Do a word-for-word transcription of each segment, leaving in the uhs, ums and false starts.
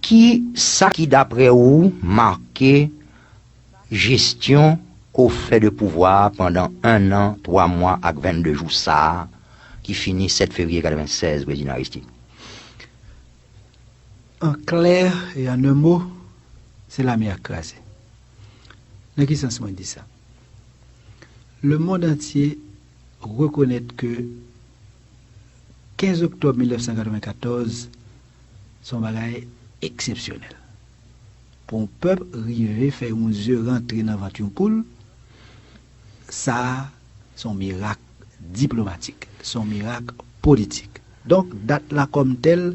Ki sa ki, daprè ou, make jesyon ke w fè de pouvwa a pandan en an, twa mwa ak vennde jou sa a, ki fini sèt fevriye katrevennsèz, Prezidan Aristide? An klè e an en mo, se lame a k kraze. Nan ki sans mwen di sa? Lemonn antye rekonèt ke kenz oktòb mil nèf san katrevennkatòz se yon bagay eksepsyonèl. Pou yon pèp rive fè yon ze rantre nan vant yon poul, sa a se yon mirak diplomatik, se yon mirak politik. Donk, dat la kòm tèl,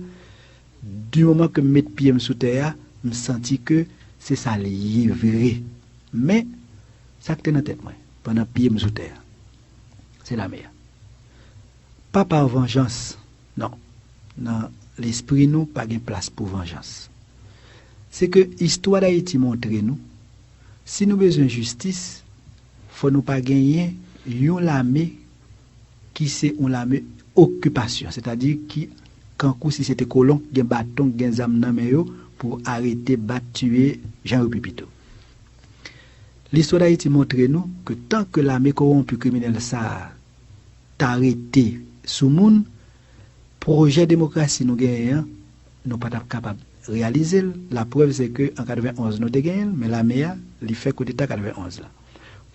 di moman ke m met pye m sou tè a, m santi ke se sa l ye vre. Men, sa k te nan tèt mwen pandan pye m sou tè a, se lame a. Pa pa vanjans, non. Nan lespri nou, pa gen plas pou vanjans. Se ke istwa Dayiti montre nou, si nou bezwen jistis, fò nou pa genyen yon lame ki se yon lame okipasyon, sètadi ki kankou si se te kolon k gen baton, k gen zam nan men yo pou arete, bat, tiye, jan yo pi pito. Listwa Dayiti montre nou ke tan ke lame kowonpi kriminèl sa a ta rete sou moun, pwojè demokrasi nou genyen an, nou pa t ap kapab reyalize l. Laprèv se ke an katrevenn onz nou te genyen l, men lame a, li fè koudeta katrevenn onz la.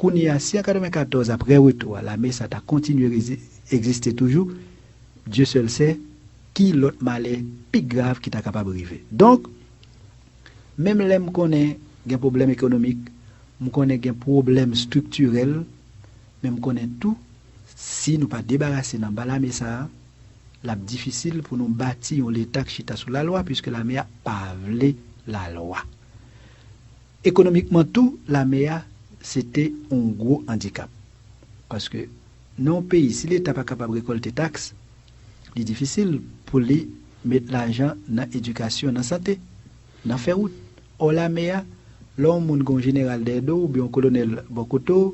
Kounye a, si an katrevenn katòz, apre retou a, lame sa ta kontinye rezi- egziste toujou, Dye sèl sè, ki lòt malè pi grav ki ta kapab rive? Donk, menm lè m konnen gen pwoblèm ekonomik, m konnen gen pwoblèm estriktirèl, men m konnen tou, si nou pa debarase n anba lame sa a, l ap difisil pou nou bati yon Leta k chita sou lalwa, piske lame a pa vle lalwa. Ekonomikman tou, lame a se te yon gwo andikap. Paske nan yon peyi, si Leta pa kapab rekòlte taks, li difisil pou li met lajan nan edikasyon, nan sante, nan fè wout. Ò, lame a, lè yon moun gen yon jeneral dèyè do w oubyen yon kolonèl bò kote w,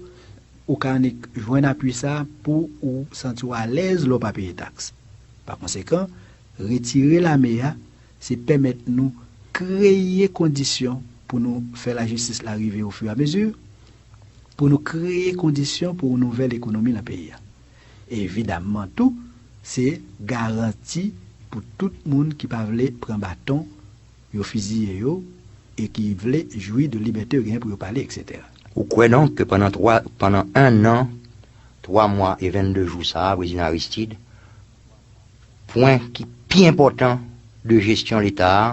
ou ka annik jwenn apui sa a pou ou santi w alèz lè w pa peye taks. Pa konsekan, retire lame a, se pèmèt nou kreye kondisyon pou nou fè lajistis la rive ofiramezi, pou nou kreye kondisyon pou yon nouvèl ekonomi nan peyi a. E evidamman tou, se garanti pou tout moun ki pa vle pran baton, yo fiziye yo, e ki vle jwi de libète yo genyen pou yo pale, etsetera. Ou kwè donk ke pandan twa, pandan en an, twa mwa e vennde jou sa a, Prezidan Aristide, pwen ki pi enpòtan de jesyon Leta a,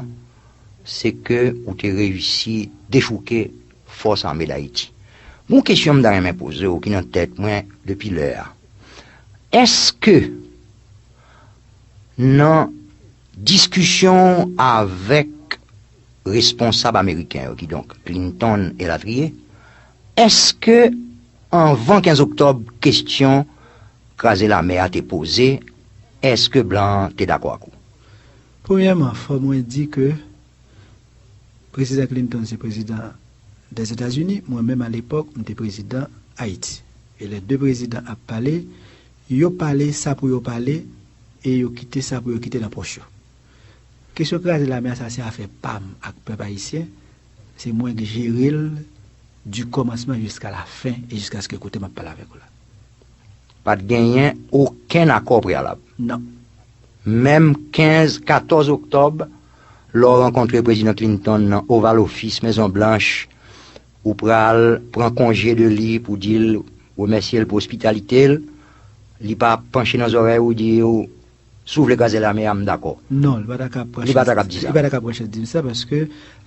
se ke ou te reyisi dechouke Fòs Ame Dayiti. Gon kesyon m ta renmen poze w ki nan tèt mwen depi lè a. Èske nan diskisyon avèk responsab ameriken yo, kidonk Clinton elatriye, èske anvan kenz oktòb kesyon kraze lame a te poze, èske blan an te dakò ak ou? Premyèman, fò mwen di ke Prezidan Clinton se prezidan Dèzetazini, mwen menm alepòk, m te prezidan Ayiti. E lè de prezidan ap pale, yo pale sa pou yo pale e yo kite sa pou yo kite nan pòch yo. Kesyon kraze lame a, sa se afè pa m ak pèp ayisyen, se mwen k jere l du kòmansman jiska la fen e jiskaske kote m ap pale avèk ou la. Pa t genyen okenn akò preyalab. Non. Menm kenz, katòz oktòb, lè w rankontre Prezidan Clinton nan Oval Office, Mezon Blanch, ou pral pran konje de li pou di l, remèsye l pou ospitalite l, li pa panche nan zòrèy ou di w, si w vle kraze lame a, m dakò. Non, li pa ta ka pran chans. Li pa ta ka di sa. Li pa ta ka pran chans di m sa, paske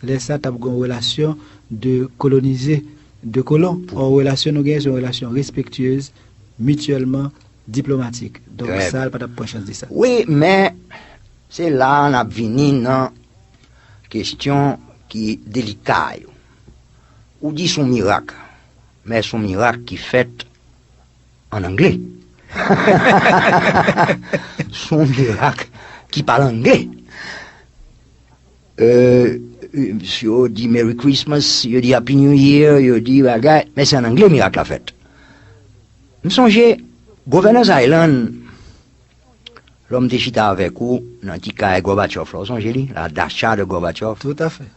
lè sa t ap gen yon relasyon de kolonize, de kolon. Ò, relasyon nou genyen, se yon relasyon respektyez, mityèlman diplomatik. Donk, sa, li pa t ap pran chans di sa. Wi, men se la a n ap vini nan kesyon ki delika yo. Ou di se yon mirak, men se yon mirak ki fèt an angle. Se yon mirak ki pale angle. Euh, yo di Merry Christmas, yo di Happy New Year, yo di bagay, men se an angle mirak la fèt. M sonje, Governors Island, Lè m te chita avèk ou nan ti kay Gorbachev la, ou sonje li? La dacha de Gorbachev. Tout à fait.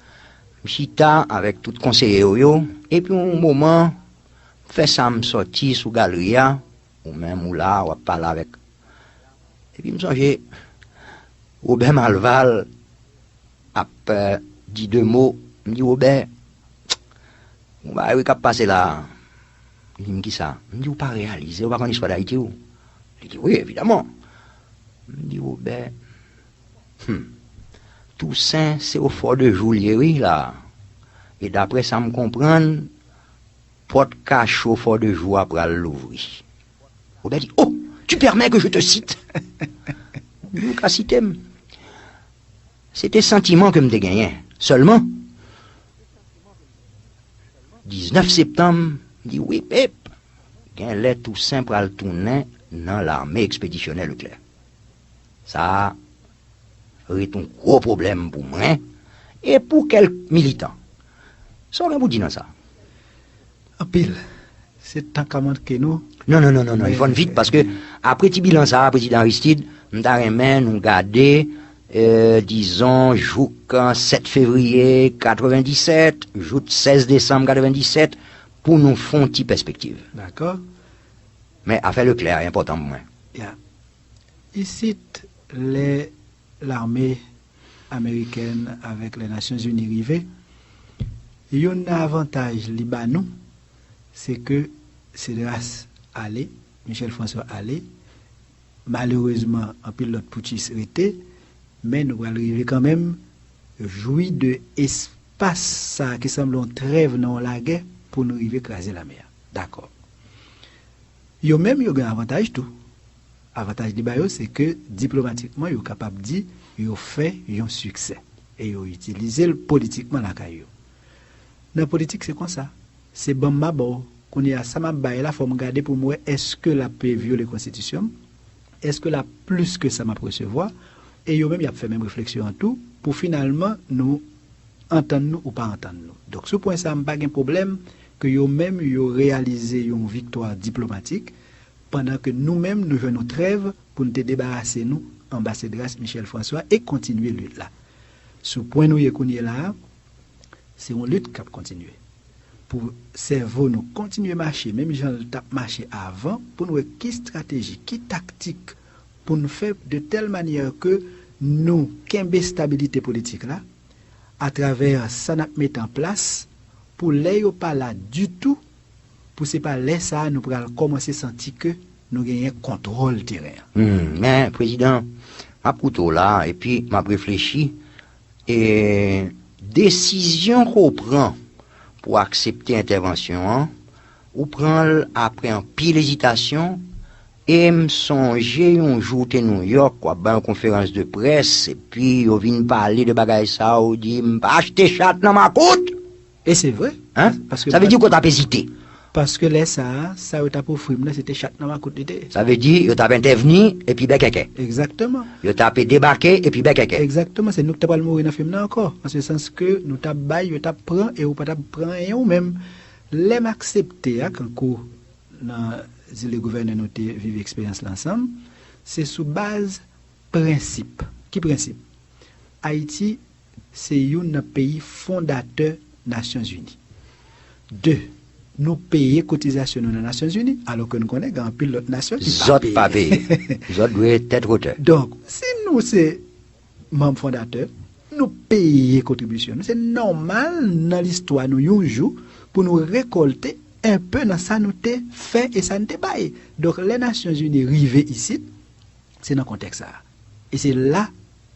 M chita avèk tout konseye w yo, epi yon moman, fè sa m sòti sou galri a, ou menm ou la, w ap pale avèk. Epi m sonje Robert Malval ap, eh, di de mo, m di, "Robert, yon bagay wi k ap pase la a." Li di m, "Kisa?" M di, "Ou pa reyalize, ou pa konn istwa Dayiti ou?" Li di, "Wi, evidaman." M di, "Robert, hmm, Tousen se o Fò de Jou l ye wi la. E daprè sa m konprann, pòt kacho Fò de Jou a pral louvri." Robert di, "Oh, tu permets que je te cite?" M di, "Ou ka site m." Se te santiman ke m te genyen. Sèlman, diznèf septanm, m di, "Wi, pep, gen lè Tousen pral tounen nan lame ekspedisyonè Leclerc." Sa a ret yon gwo pwoblèm pou mwen e pou kèk militan. Sa w gen pou di nan sa? Anpil. Se tan k ap manke nou. Non, non, non, non, non, il faut vite, paske apre ti bilan sa a, Prezidan Aristide, m ta renmen nou gade, euh, dizon, jouk sèt fevriye katrevendisèt, jouk sèz desanm katrevendisèt, pou nou fè yon ti pèspektiv. Dakò. Men afè Leclerc a enpòtan pou mwen. Ya. Isit, lè lame amerikèn avèk Lènasyonzini rive, youn nan avantaj li ba nou, se ke Cédras ale, Michel François ale, malerezman, anpil lòt poutchis rete, men nou pral rive kanmenm jwi de espas sa a ki sanble yon trèv nan yon lagè pou nou rive kraze lame a. Dakò. Yo menm, yo gen avantaj tou. Avantaj li ba yo, se ke diplomatikman, yo kapab di yo fè yon siksè. E yo itilize l politikman lakay yo. Nan politik, se konsa. Se ban m, m a ba w. Kounye a, sa m ap bay la, fò m gade pou m wè èske l ap vyole konstitisyon m, èske l ap plis ke sa m ap resevwa. E yo menm, y ap fè menm refleksyon an tou, pou finalman, nou antann nou ou pa antann nou. Donk, sou pwen sa a, m pa gen pwoblèm ke yo menm, yo reyalize yon viktwa diplomatik, pandan ke nou menm, nou jwenn yon trèv pou n te debarase nou anba Cédras Michel François e kontinye lit la. Sou pwen nou ye kounye la a, se yon lit k ap kontinye. Pou sèvo nou kontinye mache, menm jan l t ap mache avan, pou n wè ki estrateji, ki taktik pou n fè de tèl manyè ke nou kenbe estabilite politik la, atravè sa n ap mete an plas, pou lè yo pa la ditou, pou se pa lè sa a nou pral kòmanse santi ke nou genyen kontwòl teren an. Hmm, men, Prezidan, m ap koute w la, epi m ap reflechi, e desizyon ke w pran pou aksepte entèvansyon an, ou pran l apre anpil ezitasyon, e m sonje yon jou w te Nouyòk, w ap bay yon konferans de près, epi yo vin pale de bagay sa a, ou di, "M pa achte chat nan makout!" E se vre. Hein? Paske sa vle di ke w t ap ezite. Paske lè sa a, sa yo t ap ofri m nan, se te chat nan makout li te ye. Sa vle di, yo t ap entèvni, epi bèkèkè. Egzakteman. Yo t ap debake, epi bèkèkè. Egzakteman, se nou ki t ap pral mouri nan fim nan ankò. An se sans ke nou t ap bay, yo t ap pran, e ou pa t ap pran anyen ou menm. Lè m aksepte a, kankou nan zile gouvènè nou te viv eksperyans la ansanm, se sou baz prensip. Ki prensip? Ayiti se youn nan peyi fondatè Nasyonzini. De, nou peye kotizasyon nou nan Nasyonzini, alò ke nou konnen gen anpil lòt nasyon ki pa peye. Zòt pa peye. Zòt dwe tèt wotè. Donk, si nou se manm fondatè, nou peye kontribisyon nou. Se nòmal nan listwa nou yon jou pou nou rekòlte enpe nan sa nou te fè e sa nou te bay. Donk, lè Nasyonzini rive isit, se nan kontèks sa a. E se la,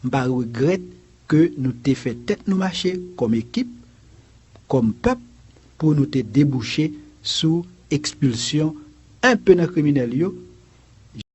m pa regrèt ke nou te fè tèt nou mache kòm ekip, kòm pèp, pou nou te debouche sou ekspilsyon enpe nan kriminèl yo,